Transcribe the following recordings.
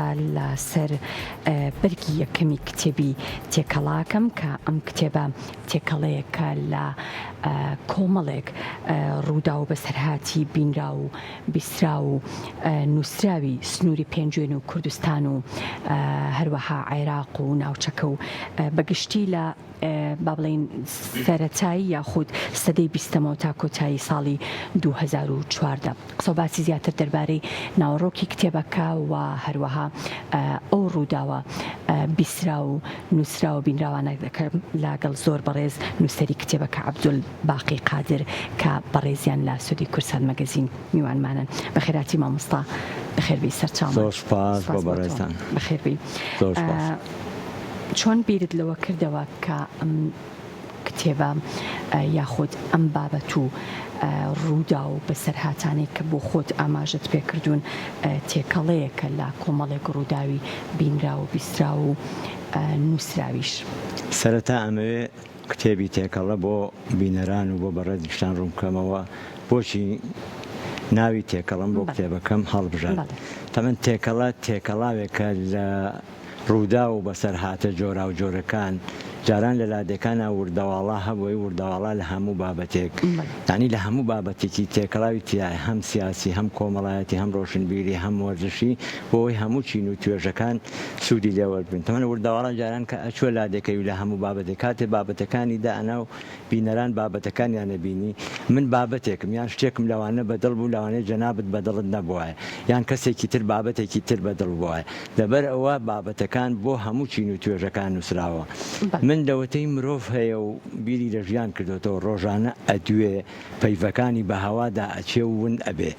قسە لە سەر بەرگی یەکەمی کتێبی تێکەڵاکەم کە ئەم کتێبە تێکەڵەیەکە لە کۆمەڵێک ڕووداو و بەسەرهاتی بینراو و بیستراو و نووسراوی سنووری پێنجوێن و کوردستان و هەروەها عێراق و ناوچەکە و بەگشتی لە با بڵێین سەرەتایی یاخود سەدەی بیستەمەوە تا کۆتایی ساڵی 2014. قسە و باسی زیاتر دەربارەی ناوەڕۆکی کتێبەکە و هەروەها ئەو ڕووداوە بیستراو و نووسراو و بینراوانە دەکەم لەگەڵ زۆر بەڕێز نووسەری کتێبەکە عەبدولباقی قادر کە بەڕێزیان لە سودی کوردسات مەگەزین میوانمانن. بەخێرهاتی مامۆستا بەخێربێی سەرچاومان. زۆر سوپاس بۆ سوپاس بۆ تۆ. بەڕێزتان. بەخێربێی. زۆر سوپاس. چۆن بیرت لەوە کردەوە کە ئەم کتێبە یاخود ئەم بابەت و ڕووداو و بەسەرهاتانەی کە بۆ خۆت ئاماژەت پێکردوون تێکەڵەیەکە لە کۆمەڵێک ڕووداوی بینراو و بیستراو و نووسراویش؟ سەرەتا ئەمەوێ کتێبی تێکەڵە بۆ بینەران و بۆ بەڕێزیشتان ڕوون بکەمەوە بۆچی ناوی تێکەڵەم بۆ کتێبەکەم هەڵبژارد. تەبعەن تێکەڵە تێکەڵاوێکە لە ڕووداو و بەسەرهاتە جۆراوجۆرەکان، جاران لە لادێکانا وردەواڵا هەبووی، وردەواڵا لە هەموو بابەتێک، یانی لە هەموو بابەتێکی تێکەڵاوی تیایە، هەم سیاسی، هەم کۆمەڵایەتی، هەم ڕۆشنبیری، هەم وەرزشی، بۆ ئەوەی هەموو چین و توێژەکان سوودی لێ وەربگرن. تەمەن وردەواڵا جاران کە ئەچووە لادێکەی و لە هەموو بابەتێک، کاتێ بابەتەکانی دائەنا و بینەران بابەتەکانیان ئەبینی، من بابەتێکم یان شتێکم لەوانە بەدڵ بوو لەوانەیە جەنابت بەدڵت نەبوایە یان کەسێکی تر بابەتێکی تر بەدڵ بوایە لەبەر ئەوە بابەتەکان بۆ هەموو چین و توێژەکان نووسراوە من لەوەتەی مرۆڤ هەیە و بیری لە ژیان کردۆتەوە ڕۆژانە ئەدوێ پەیڤەکانی بە هەوادا ئەچێ و ون ئەبێ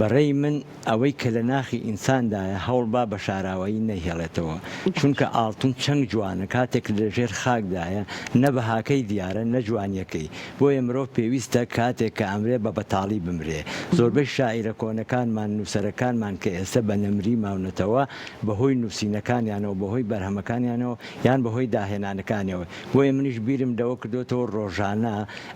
بەڕێی من ئەوەی کە لە ناخی ئینساندایە هەوڵبا بە شاراوەیی نەیهێڵێتەوە، چونکە ئاڵتون چەنگ جوانە کاتێک لە ژێر خاکدایە نە بەهاکەی دیارە نە جوانیەکەی، بۆیە مرۆڤ پێویستە کاتێک کە ئەمرێ بە بەتاڵی بمرێ. زۆربەی شاعیرە کۆنەکانمان، نووسەرەکانمان کە ئێستە بە نەمری ماونەتەوە بە هۆی نووسینەکانیانەوە، بە هۆی بەرهەمەکانیانەوە یان بە هۆی داهێنانەکانیەوە. بۆیە منیش بیرم لەوە کردۆتەوە ڕۆژانە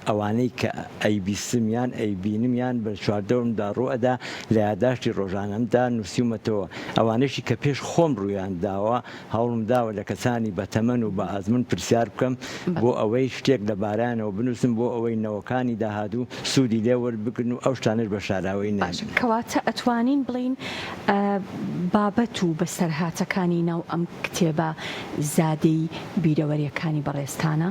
ئەوانەی کە ئەیبیستم یان ئەیبینم یان بە چواردەورمدا ڕووئەدا لە یاداشتی ڕۆژانەمدا نووسیومەتەوە، ئەوانەشی کە پێش خۆم ڕوویان داوە هەوڵم داوە لە کەسانی بەتەمەن و بە ئەزموون پرسیار بکەم بۆ ئەوەی شتێک لە بارەیانەوە بنووسم بۆ ئەوەی نەوەکانی داهاتوو سوودی لێ وەربگرن و ئەو شتانەش بە شاراوەیی باشە نەمێنن. کەواتە ئەتوانین بڵێین بابەت و بەسەرهاتەکانی ناو ئەم کتێبە زادەی بیرەوەرییەکانی بەڕێزتانە؟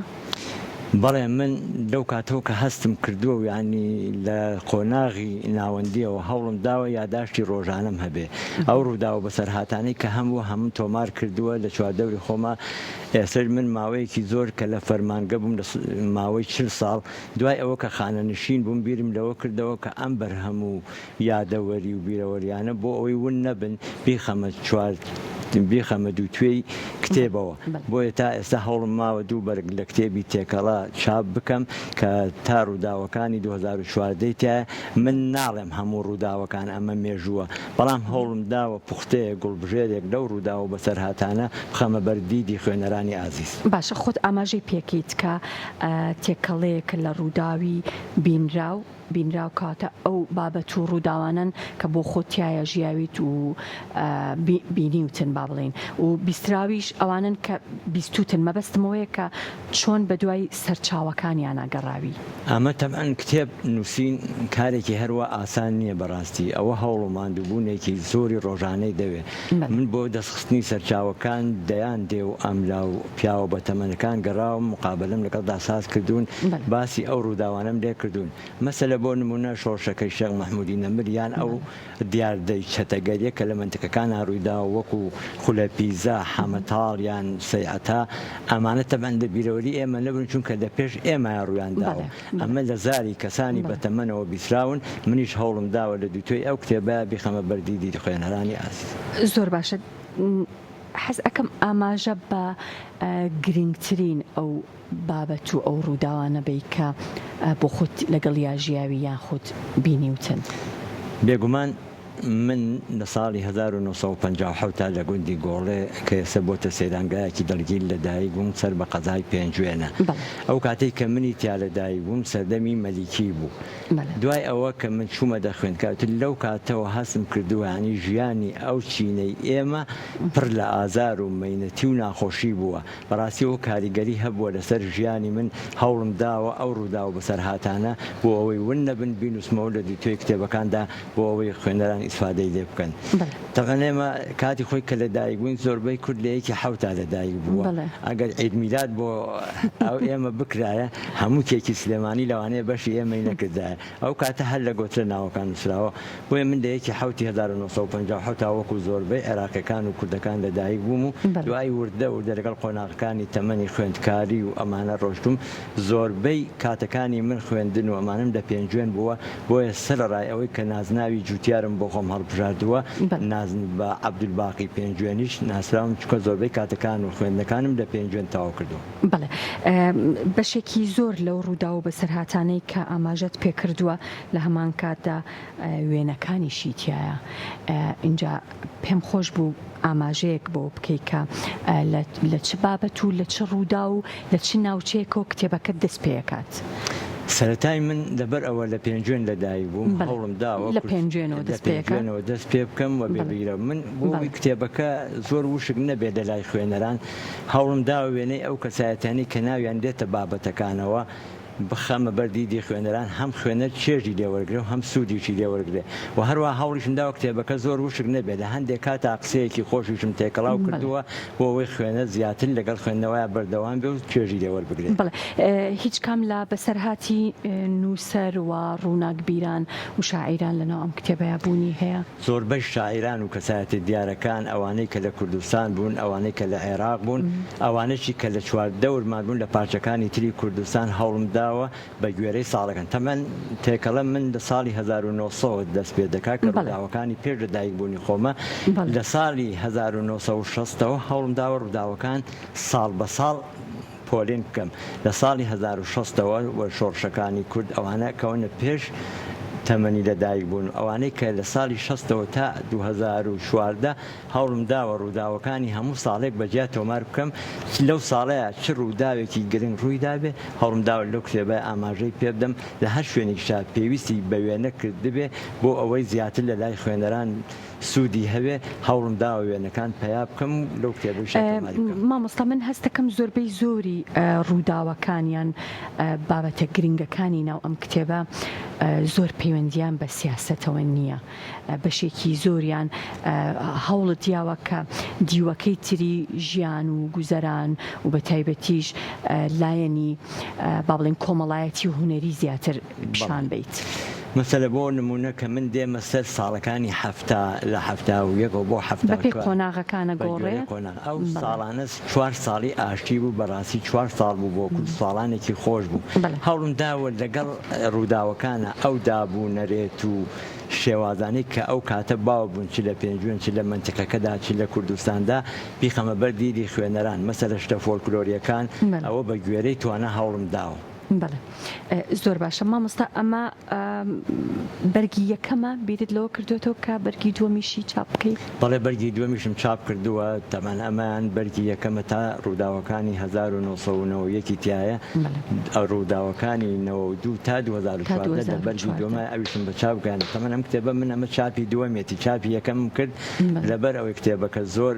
بەڵێ من لەو کاتەوە کە هەستم کردووە و یانی لە قۆناغی ناوەندییەوە هەوڵم داوە یاداشتی ڕۆژانەم هەبێ ئەو ڕووداو و بەسەرهاتانەی کە هەمبووە هەمووم تۆمار کردووە لە چواردەوری خۆما ئێستەش من ماوەیەکی زۆر کە لە فەرمانگە بووم لە ماوەی 40 ساڵ دوای ئەوە کە خانەنشین بووم بیرم لەوە کردەوە کە ئەم بەرهەم و یادەوەری و بیرەوەریانە بۆ ئەوەی ون نەبن بیخەمە چوار بیخەمە دووتوێی کتێبەوە بۆیە تا ئێستا هەوڵم ماوە دوو بەرگ لە کتێبی تێکەڵە چاپ بکەم کە تا ڕووداوەکانی 2014 ی تیایە من ناڵێم هەموو ڕووداوەکان ئەمە مێژووە بەڵام هەوڵم داوە پوختەیەک گوڵبژێرێک لەو ڕووداو و بەسەرهاتانە بخەمە بەر دیدی خوێنەرانی ئازیز. باشە خۆت ئاماژەی پێکەیت کە تێکەڵەیەکە لە ڕووداوی بینراو، بینراو کەواتە ئەو بابەت و ڕووداوانەن کە بۆ خۆت تیایا ژیاویت و بینیوتن با بڵێین و بیستراویش ئەوانەن کە بیستوتن مەبەستم ئەوەیە کە چۆن بە دوای سەرچاوەکانیانا گەڕاوی؟ ئەمە تەبعەن کتێب نووسین کارێکی هەر وا ئاسان نییە بەڕاستی ئەوە هەوڵ و ماندووبوونێکی زۆری ڕۆژانەی دەوێ من بۆ دەستخستنی سەرچاوەکان دەیان دێ و ئەملا و پیاوە بەتەمەنەکان گەڕاوم مقابەلەم لەگەڵدا ساز کردوون باسی ئەو ڕووداوانەم لێ کردوون مەسەلە بۆ نموونە شۆڕشەکەی شێخ مەحموودی نەمر یان ئەو دیاردەی چەتەگەریە کە لە مەنتقەکانا ڕوویداوە وەکو خولە پیزا، حەمەتاڵ یان سەیعەتا ئەمانە تەبعەن لە بیرەوەری ئێمە نەبوون چونکە لە پێش ئێمەیا ڕوویان داوە ئەمە لە زاری کەسانی بەتەمەنەوە بیستراون منیش هەوڵم داوە لە دووتوێی ئەو کتێبە بیخەمە بەر دیدی خوێنەرانی ئازیز. زۆر باشە حەز ئەکەم ئاماژە بە گرنگترین ئەو بابەت و ئەو ڕووداوانە بەی کە بۆ خۆت لەگەڵیا ژیاوی یان خود بینیوتن. بێگومان. من لە ساڵی 1957 تا لە گوندی گۆڵێ کە ئێستا بۆتە سەیرانگایەکی دڵگیر لە دایک بووم سەر بە قەزای پێنجوێنە. ئەو کاتەی کە منی تیا لە دایک بووم سەردەمی مەلیکی بوو. دوای ئەوە کە من چوومە دە خوێندکار تر لەو کاتەوە هەستم کردووە یانی ژیانی ئەو چینەی ئێمە پڕ لە ئازار و مەینەتی و ناخۆشی بووە. بەڕاستی ئەوە کاریگەری هەبووە لەسەر ژیانی من، هەوڵم داوە ئەو ڕووداو و بەسەرهاتانە بۆ ئەوەی ون نەبن بینووسمەوە لە دووتوێی کتێبەکاندا بۆ ئەوەی خوێنەران ئیسفادەی لێ بکەن. تەبعەن ئێمە کاتی خۆی کە لەدایک بووین زۆربەی کورد لە یەکی حەوتا لەدایک بووە، ئەگەر عید میلاد بۆ ئەو ئێمە بکرایە هەموو کێکی سلێمانی لەوانەیە بەشی ئێمەی نەکردایە. ئەو کاتە هەر لە گۆترە ناوەکان نووسراوە. بۆیە من لە یەکی حەوتی 1957 تا وەکو زۆربەی عێراقیەکان و کوردەکان لە دایک بووم و دوای وردە وردە لەگەڵ قۆناغەکانی تەمەنی خوێندکاری و ئەمانە ڕۆشتووم زۆربەی کاتەکانی من خوێندن و ئەمانەم لە پێنجوێن بووە بۆیە سەرەڕای ئەوەی کە نازناوی جوتیارم بۆ خۆم هەڵبژاردووە نازن بە عەبدولباقی پێنجوێنیش ناسراوم چونکە زۆربەی کاتەکان و خوێندنەکانم لە پێنجوێن تەواو کردووە. بەڵێ بەشێکی زۆر لەو ڕووداو و بەسەرهاتانەی کە ئاماژەت پێکردووە لە هەمان کاتدا وێنەکانیشی تیایە ئینجا پێم خۆش بوو ئاماژەیەک بۆ بکەی کە لە چ بابەت و لە چ ڕووداو و لە چ ناوچەیەکەوە کتێبەکەت دەست پێکات. سەرەتای من لەبەر ئەوە لە پێنجوێن لەدایک بووم هەوڵم داوە لە پێنجوێنەوە دەست پێ بکەم. لە پێنجوێنەوە دەست پێ بکەم و بێ بیرە من بۆ ئەوەی کتێبەکە زۆر وشک نەبێت لە لای خوێنەران هەوڵم داوە وێنەی ئەو کەسایەتیانەی کە ناویان دێتە بابەتەکانەوە بخەمە بەر دیدی خوێنەران هەم خوێنەر چێژی لێ وەرگرێ و هەم سوودیشی لێ وەرگرێ و هەروەها هەوڵیشم داوە کتێبەکە زۆر وشک نەبێ لە هەندێک کاتا قسەیەکی خۆشیشم تێکەڵاو کردووە بۆ ئەوەی خوێنەر زیاتر لەگەڵ خوێندنەوەیا بەردەوام بێ و چێژی لێ وەربگرێ. بەڵێ هیچ کام لە بەسەرهاتی نووسەر و ڕووناکبیران و شاعیران لەناو ئەم کتێبەیا بوونی هەیە؟ زۆربەی شاعیران و کەسایەتە دیارەکان، ئەوانەی کە لە کوردستان بوون، ئەوانەی کە لە عێراق بوون، ئەوانەشی کە لە چواردەورمان بوون لە پارچەکانی تری کوردستان هەوڵم داوە بە گوێرەی ساڵەکان، تەمەن تێکەڵە من لە ساڵی 1900 دەست پێ دەکات کە ڕووداوەکانی پێش لە دایک بوونی خۆمە، لە ساڵی 1960 ەوە هەوڵم داوە ڕووداوەکان ساڵ بە ساڵ پۆلێن بکەم لە ساڵی 1060 ەوە و شۆڕشەکانی کورد ئەوانە کەونە پێش تەمەنی لە دایک بوون ئەوانەی کە لە ساڵی شەستەوە تا 2014 هەوڵم داوە ڕووداوەکانی هەموو ساڵێک بە جیا تۆمار بکەم لەو ساڵەیە چ ڕووداوێکی گرنگ ڕووی دابێ هەوڵم داوە لەو کتێبە ئاماژەی پێ بدەم لە هەر شوێنێکیشا پێویستی بە وێنە کردبێ بۆ ئەوەی زیاتر لە لای خوێنەران سوودی هەبێ هەوڵم داوە وێنەکان پەیا بکەم و لەو کتێبەیشا تۆماری بکەم. مامۆستا من هەستەکەم زۆربەی زۆری ڕووداوەکان یان بابەتە گرنگەکانی ناو ئەم کتێبە زۆر پەیوەندیان بە سیاسەتەوە نییە بەشێکی زۆریان هەوڵت یاوە کە دیوەکەی تری ژیان و گوزەران و بە تایبەتیش لایەنی با بڵێین کۆمەڵایەتی و هونەری زیاتر پیشان بەیت. مەسەلە بۆ نموونە کە من دێمە سەر ساڵەکانی حەفتا لە 71ەوە بۆ حەفتا بەپێی و چوار قۆناغەکانە بە گۆڕێ؟ گوێرەی قۆناغ ئەو بەڵێ. ساڵانە چوار ساڵی ئاشتی بوو بەڕاستی چوار ساڵ بوو بۆ کورد ساڵانێکی خۆش بوو بەڵێ. هەوڵم داوە لەگەڵ ڕووداوەکانا ئەو داب و نەرێت و شێوازانەی کە ئەو کاتە باو بوون چ لە پێنجوێن چ لە مەنتیقەکەدا چ لە کوردستاندا بیخەمە بەر دیدی خوێنەران مەسەلە شتە فۆلکلۆرییەکان بەڵێ. ئەوە بە گوێرەی توانا هەوڵم داوە. بەڵێ زۆر باشە مامۆستا ئەمە بەرگی یەکەمە بیرت لەوە کردوێتەوە کە بەرگی دووەمیشی چاپ بکەیت؟ بەڵێ بەرگی دووەمیشم چاپ کردووە تەبعەن ئەمەیان بەرگی یەکەمە تا ڕووداوەکانی 1991 تایە ڕووداوەکانی 92 تا 2014 لە بەرگی دووەمە ئەویشم بە چاپ گەیاند تەبعەن ئەم کتێبە من ئەمە چاپی دووەمێتی چاپی یەکەمم کرد لەبەر ئەوەی کتێبەکە زۆر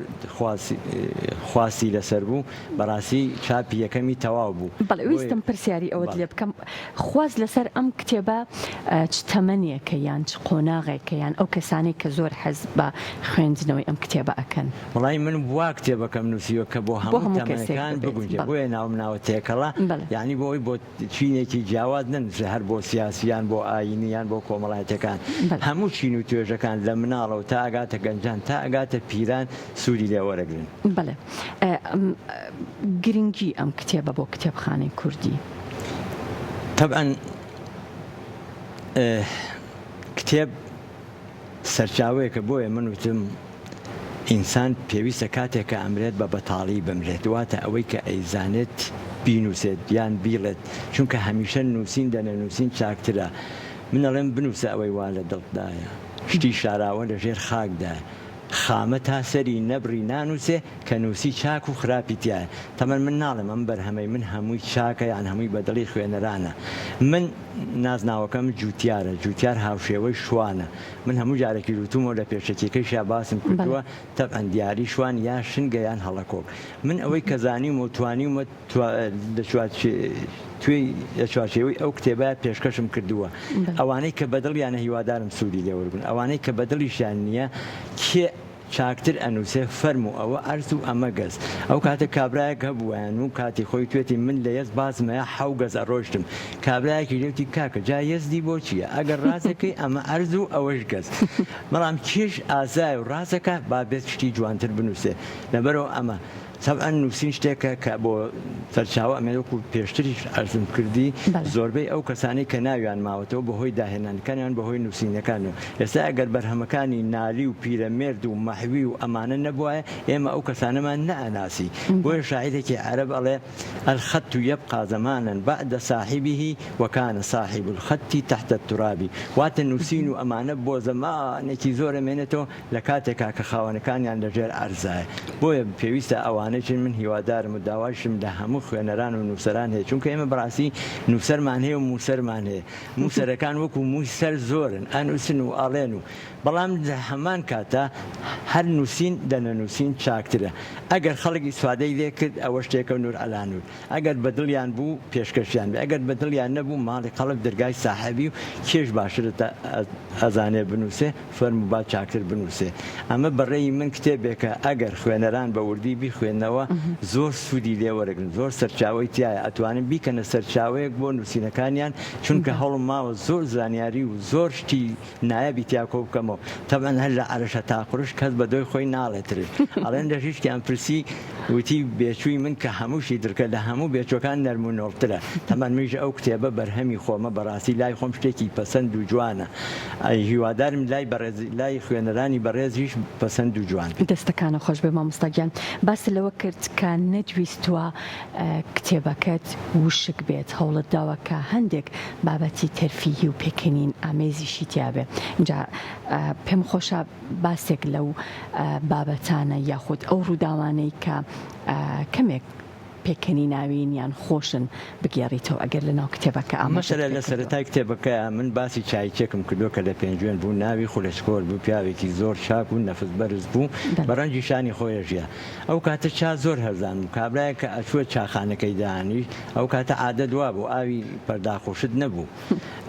خواستی لەسەر بوو بەڕاستی چاپی یەکەمی تەواو بوو. بەڵێ ویستم پرسیاری ئەوەت لێ بکەم خواست لەسەر ئەم کتێبە چ تەمەنێکە یان چ قۆناغێکە یان ئەو کەسانەی کە زۆر حەز بە خوێندنەوەی ئەم کتێبە ئەکەن؟ وەڵایی من وا کتێبەکەم نووسیوە کە بۆ هەموو تەمەنەکان بگونجێ بۆیە ناوم ناوە تێکەڵە یانی بۆ ئەوەی بۆ چینێکی جیاواز نەنووسرێ هەر بۆ سیاسی یان بۆ ئایینی یان بۆ کۆمەڵایەتیەکان هەموو چین و توێژەکان لە مناڵەوە تا ئەگاتە گەنجان تا ئەگاتە پیران سوودی لێ وەرەگرن. بەڵێ گرنگی ئەم کتێبە بۆ کتێبخانەی کوردی؟ تەبعەن کتێب سەرچاوەیەکە بۆیە من وتم ئینسان پێویستە کاتێک کە ئەمرێت بە بەتاڵی بمرێت واتە ئەوەی کە ئەیزانێت بینوسێت یان بیڵێت چونکە هەمیشە نووسین لە نەنووسین چاکترە من ئەڵێم بنووسە ئەوەی وا لە دڵتدایە. شتی شاراوە لە ژێر خاکدایە. خامە تا سەری نەبڕی نانووسێ، کە نووسی چاک و خراپی تیایە. تەمەن من ناڵێم ئەم بەرهەمەی من هەمووی چاکە یان هەمووی بە دڵی خوێنەرانە. من نازناوەکەم جووتیارە، جووتیار هاوشێوەی شوانە. من هەموو جارێکیش وتوومە و لە پێشەکیەکەیشیا باسم کردووە، تەبعەن دیاری شوان یا شنگە یان هەڵەکۆک. من ئەوەی کە زانیومە و توانیومە لە چوارچێوەی ئەو کتێبە پێشکەشم کردووە. ئەوانەی کە بەدڵیانە هیوادارم سوودی لێ وەرگرن، ئەوانەی کە بەدڵیشیان نییە کێ چاکتر ئەنووسێ فەرموو ئەوە ئەرز و ئەمە گەز. ئەو کاتە کابرایەک هەبوو وایان و کاتی خۆی توێتی من لە یەز بازمەیە حەو گەز ئەڕۆیشتم. کابرایەکیش وتی کاکە جا یەزدی بۆ چییە؟ ئەگەر ڕاست ئەکەی ئەمە ئەرز و ئەوەش گەز. بەڵام کێش ئازایە و ڕاست ئەکا با بێت شتی جوانتر بنووسێ. لەبەرئەوە ئەمە. تەبعەن نووسین شتێکە کە بۆ سەرچاوە ئەمێنێت وەکو پێشتریش عەرزم کردی زۆربەی ئەو کەسانەی کە ناویان ماوەتەوە بەهۆی داهێنانەکانیان بەهۆی نووسینەکانیەوە ئێستا ئەگەر بەرهەمەکانی نالی و پیرەمێرد و مەحوی و ئەمانە نەبوایە ئێمە ئەو کەسانەمان نەئەناسی بۆیە شاعیرێکی عەرەب ئەڵێ الخط یبقی زمانا بعد صاحبه وکان صاحب الخط تحت التراب واتە نووسین و ئەمانە بۆ زەمانێکی زۆر ئەمێنێتەوە لە کاتێکا کە خاوەنەکانیان لە ژێر عەرزایە. بۆیە پێویستە ئەوانەیشن من هیوادارم و داوایشم لە هەموو خوێنەران و نووسەران هەیە چونکە ئێمە بەڕاستی نووسەرمان هەیە و مووسەرمان هەیە. مووسەرەکان وەکوو مووی سەر زۆرن ئەنووسن و ئەڵێن و بەڵام لە هەمان کاتا هەر نووسین لە نەنووسین چاکترە. ئەگەر خەڵک ئیسفادەی لێ کرد ئەوە شتێکە و نوور عەلا نوور. ئەگەر بە دڵیان بوو پێشکەشیان بێ ئەگەر بە دڵیان نەبوو ماڵی قەڵب دەرگای ساحێبی و کێش باشتر ئەزانێ بنووسێ فەرموو با چاکتر بنووسێ ئەمە بە ڕێی من کتێبێکە ئەگەر خوێنەران بە وردی بیخوێننەوە زۆر سوودی لێ وەرەگرن زۆر سەرچاوەی تیایە ئەتوانن بیکەنە سەرچاوەیەک بۆ نووسینەکانیان چونکە هەوڵم ماوە زۆر زانیاری و زۆر شتی نایابی تیا کۆ بکەمەوە تەبعەن هەر لە عەرش هەتا قورش کەس بە دۆی خۆی ناڵێ ترش ئەڵێن لە ژیشکیان پرسی وتی بێچووی من کە هەمووشی درکە لە هەموو بێچوەکان نەرم و نۆڵترە تەمان منیش ئەو کتێبە بەرهەمی خۆمە بەڕاستی لای خۆم شتێکی پەسەند و جوانە ئەی هیوادارم لای بەڕێز لای خوێنەرانی بەڕێزیش پەسەند و جوان بێت. دەستەکانت خۆش بێ مامۆستا گیان باست لەوە کرد کە نەتویستوە کتێبەکەت وشک بێت هەوڵت داوە کە هەندێک بابەتی تەرفیهی و پێکەنین ئامێزیشی تیابێ ئینجا پێم خۆشە باسێک لەو بابەتانە یاخود ئەو ڕووداوانەی کە کەمێک پێکەنیناوین یان خۆشن بگێڕیتەوە ئەگەر لەناو کتێبەکە ئاماژەت مەسەلەن لە پێکردووە. سەرەتای کتێبەکەیا من باسی چایچێکم کردووە کە لە پێنجوێن بوو ناوی خولەچکۆل بوو پیاوێکی زۆر چاک و نەفس بەرز بوو بە ڕەنجی شانی خۆی ئەژیا ئەو کاتە چا زۆر هەرزان بوو کابرایەک کە ئەچووە چاخانەکەی دانیشت ئەو کاتە عادەت وابوو ئاوی پەرداخوشت نەبوو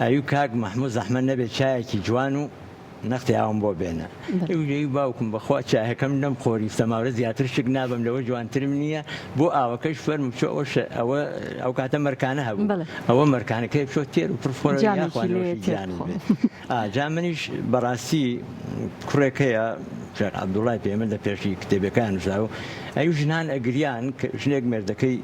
ئەیوو کاک مەحموو زەحمەت نەبێ چایەکی جوان و نەختێ ئاوم بۆ بێنە ئەیوو ئەیوو باوکم بەخوا چایەکەم لەم قۆری سەماورە زیاتر شک نابەم لەوە جوانترم نییە بۆ ئاوەکەش فەرموو بچۆ ئەوە ئەوە ئەو کاتە مەرکانە هەبوو ئەوە مەرکانەکەی بچۆ تێر و پڕ خۆرە یاخوا نۆشی گیانت بێ. ئا جا منیش بەڕاستی کوڕێک هەیە شێخ عەبدوڵای پێ من لە پێشی کتێبەکان نووسراوە ئەی ژنان ئەگریان کە ژنێک مێردەکەی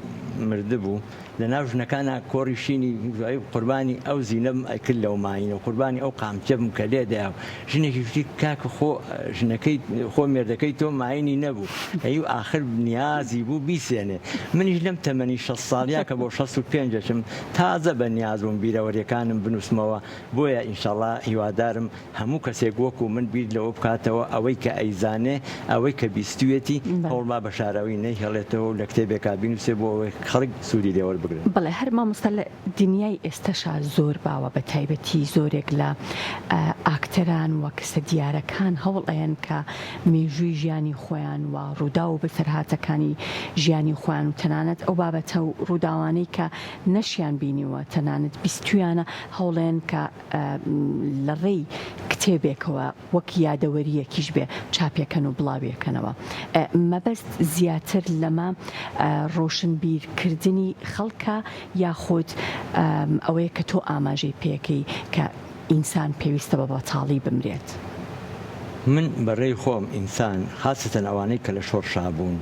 مردبوو لە ناو ژنەکانا کۆڕی شینی دوایی قوربانی ئەو زینەم ئەکرد لەو ماینە و قوربانی ئەو قامچە بم کە لێدەیا و ژنێکی وتی کاکە خۆ ژنەکەی خۆ مێردەکەی تۆ ماینی نەبوو ئەی و ئاخر نیازی بوو بیسێنێ منیش لەم تەمەنی 60 ساڵیا کە بۆ 65 ئەچم تازە بە نیاز بووم بیرەوەریەکانم بنووسمەوە بۆیە ئینشەڵا هیوادارم هەموو کەسێک وەکو من بیر لەوە بکاتەوە ئەوەی کە ئەیزانێ ئەوەی کە بیستویەتی هەوڵبا بە شاراوەیی نەیهێڵێتەوە و لە کتێبێکا بینوسێ بۆ ئەوەی خەڵک سوودی لێ وەربگرن. بەڵێ هەر مامۆستا لە دنیای ئێستەشا زۆر باوە بە تایبەتی زۆرێک لە ئاکتەران و کەسە دیارەکان هەوڵ ئەیەن کە مێژووی ژیانی خۆیان و ڕووداو و بەسەرهاتەکانی ژیانی خۆیان و تەنانەت ئەو بابەتە و ڕووداوانەی کە نەشیان بینیوە تەنانەت بیستویانە هەوڵێن کە لە ڕێی کتێبێکەوە وەک یادەوەرییەکیش بێ چاپێکەن و بڵاویەکەنەوە. مەبەست زیاتر لەمە ڕۆشنبیرکردنی خەڵکە یاخود ئەوەیە کە تۆ ئاماژەی پێکەی کە ئینسان پێویستە بە بەتاڵی بمرێت؟ من بە ڕێی خۆم ئینسان خاسەتەن ئەوانەی کە لە شۆڕشا بوون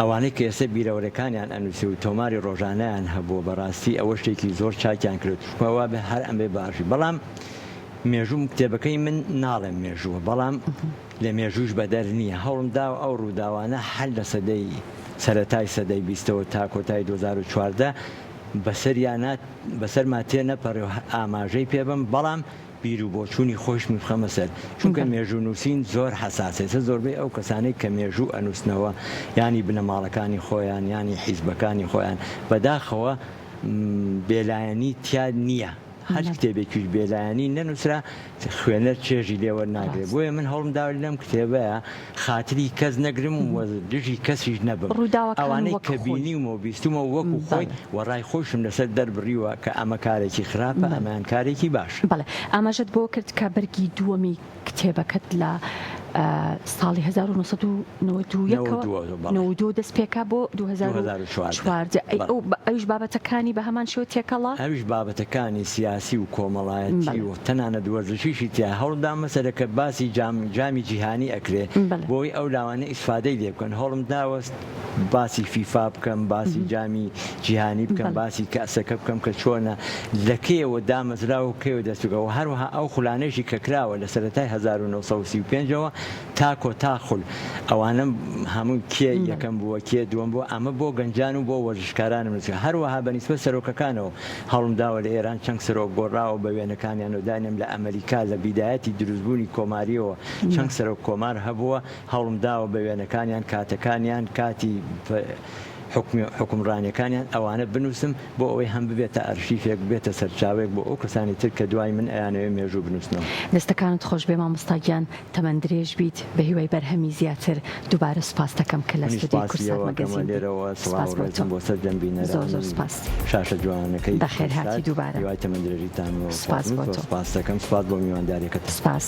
ئەوانەی کە ئێستا بیرەوەرەکانیان ئەنوسی و تۆماری ڕۆژانەیان هەبووە بەڕاستی ئەوە شتێکی زۆر چاکیان کرد چونکە وابێ هەر ئەمبێ باشی بەڵام مێژووم کتێبەکەی من ناڵێم مێژووە بەڵام لە مێژووش بەدەر نییە هەوڵم داوە ئەو ڕووداوانە هەر لە سەدەی سەرەتای سەدەی بیستەوە تا کۆتای 2014 بەسەریانا بەسەرما تێنەپەڕێ و ئاماژەی پێ بم بەڵام. بیر و بۆچوونی خۆیشمی بخەمە سەر چونکە مێژوو نووسین زۆر حەساسە ئێستا زۆربەی ئەو کەسانەی کە مێژوو ئەنووسنەوە یانی بنەماڵەکانی خۆیان یانی حیزبەکانی خۆیان بەداخەوە بێلایەنی تیا نییە هەر کتێبێکیش بێلایەنی نەنووسرا خوێنەر چێژی لێ وەرناگرێت بۆیە من هەوڵم داوە لەم کتێبەیا خاتری کەس نەگرم و دژی کەسیش نەبم ڕووداوەکان ئەوانەی وەک کە خۆی بینیومە و بیستومە وەکو خۆی بەڵێ. و ڕای خۆیشم لەسەر دەربڕیوە کە ئەمە کارێکی خراپە بەڵێ. ئەمەیان کارێکی باشە. بەڵێ ئاماژەت بەوە کرد کە بەرگی دووەمی کتێبەکەت لە ساڵی 1991 ەوە 92 دەست پێکا بۆ 2014 ئەی ئەو ئەویش بابەتەکانی بە هەمان شێوە تێکەڵە؟ ئەویش بابەتەکانی سیاسی و کۆمەڵایەتی و تەنانەت وەرزشیشی تیا هەوڵمدا مەسەلە کە باسی جام جامی جیهانی ئەکرێ بۆی ئەو لاوانە ئیسفادەی لێ بکەن هەوڵم داوە باسی فیفا بکەم باسی جامی جیهانی بکەم باسی کەئسەکە بکەم کە چۆنە لە کەیەوە دامەزراوە و کەیەوە دەست پێکراوە و هەروەها ئەو خولانەیشی کە کراوە لە سەرەتای 1935 ەوە تا کۆتا خول ئەوانە هەموو کێ یەکەم بووە کێ دووەم بووە ئەمە بۆ گەنجان و بۆ وەرزشکارانم نووسیوە هەروەها بە نیسبەت سەرۆکەکانەوە هەوڵم داوە لە ئێران چەند سەرۆک گۆڕاوە بە وێنەکانیانەوە دانێم لە ئەمەریکا لە بیدایەتی دروستبوونی کۆمارییەوە چەند سەرۆک کۆمار هەبووە هەوڵم داوە بە وێنەکانیان کاتەکانیان کاتی حوکمی حوکمڕانیەکانیان ئەوانە بنووسم بۆ ئەوەی هەم ببێتە ئەرشیفێک ببێتە سەرچاوەیەک بۆ ئەو کەسانی تر کە دوای من ئەیانەوێ مێژوو بنووسنەوە. دەستەکانت خۆشبێ مامۆستا گیان تەمەن درێژ بیت بەهیوای بەرهەمی زیاتر دووبارە سوپاست دەکەم کە لە منیش ستۆدیۆی سوپاسی کوردسات ئێوە ئەکەم مەگەزین بووی لێرەوە سڵاو سوپاس و بۆ ڕێزم تۆ بۆ سەرجەم زۆر بینەران زۆر و سوپاس شاشە جوانەکەی بەخێر هاتی کوردسات دووبارە هیوای تەمەن درێژیتان سوپاس خواستم بۆ زۆر تۆ سوپاس دەکەم سوپاس بۆ میوانداریەکەتان. سوپاس.